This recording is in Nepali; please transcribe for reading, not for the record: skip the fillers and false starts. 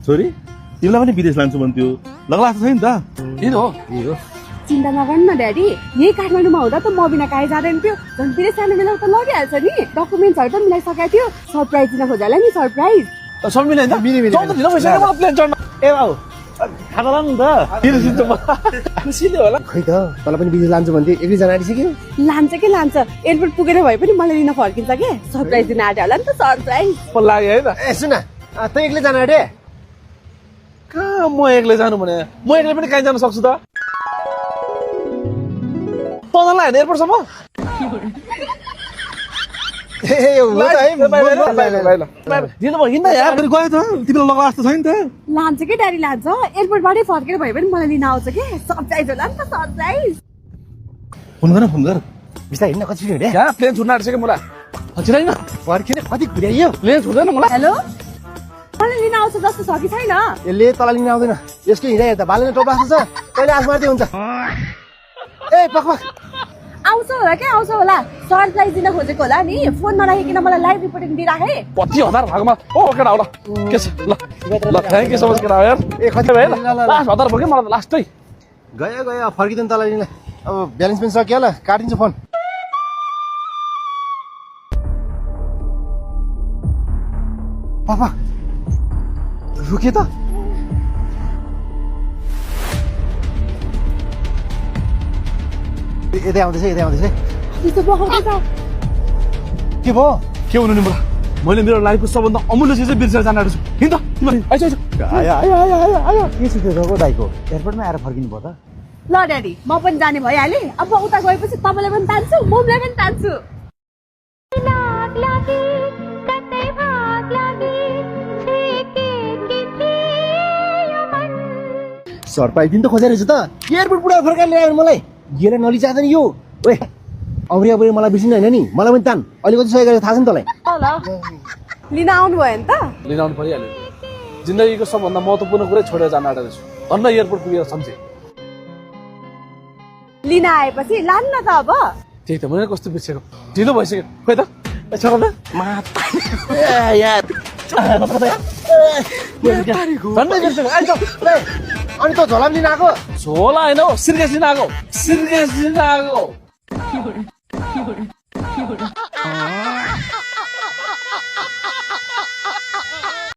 छोरी तिमीलाई पनि विदेश लान्छु भन्थ्यो लगला जस्तो छ नि त किन हो चिन्ता नगर्नु न ड्याडी यही काठमाडौँमा हुँदा त म बिना काहीँ जाँदैन थियो झन् फेरि सानो बेला त लगिहाल्छ नि डकुमेन्ट्सहरू त मिलाइसकेको थियो सरप्राइज दिन खोजेला नि सरप्राइज सब मिलाइन्छ चौध ढिलो भइसक्यो मलाई प्लेन चढ्न ए बाउ खाना लानु त किन खुसीले होला खै त तँलाई पनि विदेश लान्छु भन्थ्यो एक्लै जान आँटिसक्यो लान्छ कि लान्छ एयरपोर्ट पुगेर भए पनि मलाई लिन फर्किन्छ के सरप्राइज दिन आँट्यो होला नि त सरप्राइज पो लाग्यो है त ए सुन त एक्लै जान आँटे कहाँ म एक्लै जानु भने म एक्लै पनि कहीँ जान सक्छु त तँलाई होइन एयरपोर्टसम्म दिनु भयो हिँड्दा यार फेरि गयो त तिमीलाई लगला जस्तो छ नि त लान्छ कि ड्याडी लान्छ एयरपोर्टबाटै फर्केर भए पनि मलाई लिन आउँछ कि सरप्राइज होला नि त सरप्राइज फोन गर बिस्तारै हिँड्न कति हिँडे कहाँ प्लेन छुट्न आँटिसक्यो मलाई छिराइन फर्किने कति घुर्याइयो प्लेन छुट्दैन मलाई हेलो मलाई लिन आउँछ जस्तो छ कि छैन यसले तँलाई लिन आउँदैन यसको हिँडाइ हेर्दा बालेन टोपा जस्तो छ कहिले आँख मार्दै हुन्छ ए पक आउँछ होला क्या आउँछ होला सरप्राइज दिन खोजेको होला नि फोन नराखिकन मलाई लाइभ रिपोर्टिङ दिइराखे 50,000 भागमा ओ केटा होला के छ ल थ्याङ्क यू सो मच केटा यार ए कति भयो लास्ट 1000 भयो मलाई लास्टै गयो फर्किँदैन तँलाई लिन अब ब्यालेन्स पनि सकियो होला काटिन्छ फोन पापा रुके त यतै आउँदैछ के भयो के हुनु नि मलाई मैले मेरो लाइफको सबभन्दा अमूल्य चिज बिर्सेर जान आँटेछु हिँड त तिमी आइज आयो के छ त्यो रगो दाइको एयरपोर्टमा आएर फर्किनु भयो त ल ड्याडी म पनि जाने भइहालेँ अब उता गएपछि तपाईँलाई पनि तान्छु मम्मीलाई पनि तान्छु सरप्राइज दिन त खोजेर रहेछ त एयरपोर्ट पुरा फर्काएर ल्याएर मलाई गेर नलिजाँदैन यो ओए औरिया बरी मलाई बिर्सिनु होइन नि मलाई पनि तान अहिले कति सही गरेर थाहा छ नि तँलाई ल लिन आउनु भयो नि त लिन आउनु परिहाल्यो जिन्दगीको सबभन्दा महत्त्वपूर्ण कुरै छोडेर जान आँटेको छु धन्न एयरपोर्ट पुगेर सम्झे लिन आएपछि लानु न त अब त्यही त मैले कस्तो बिर्सेको ढिलो भइसक्यो खोइ त अनि त झोला लिन आएको झोला होइन सिर्केस लिन आएको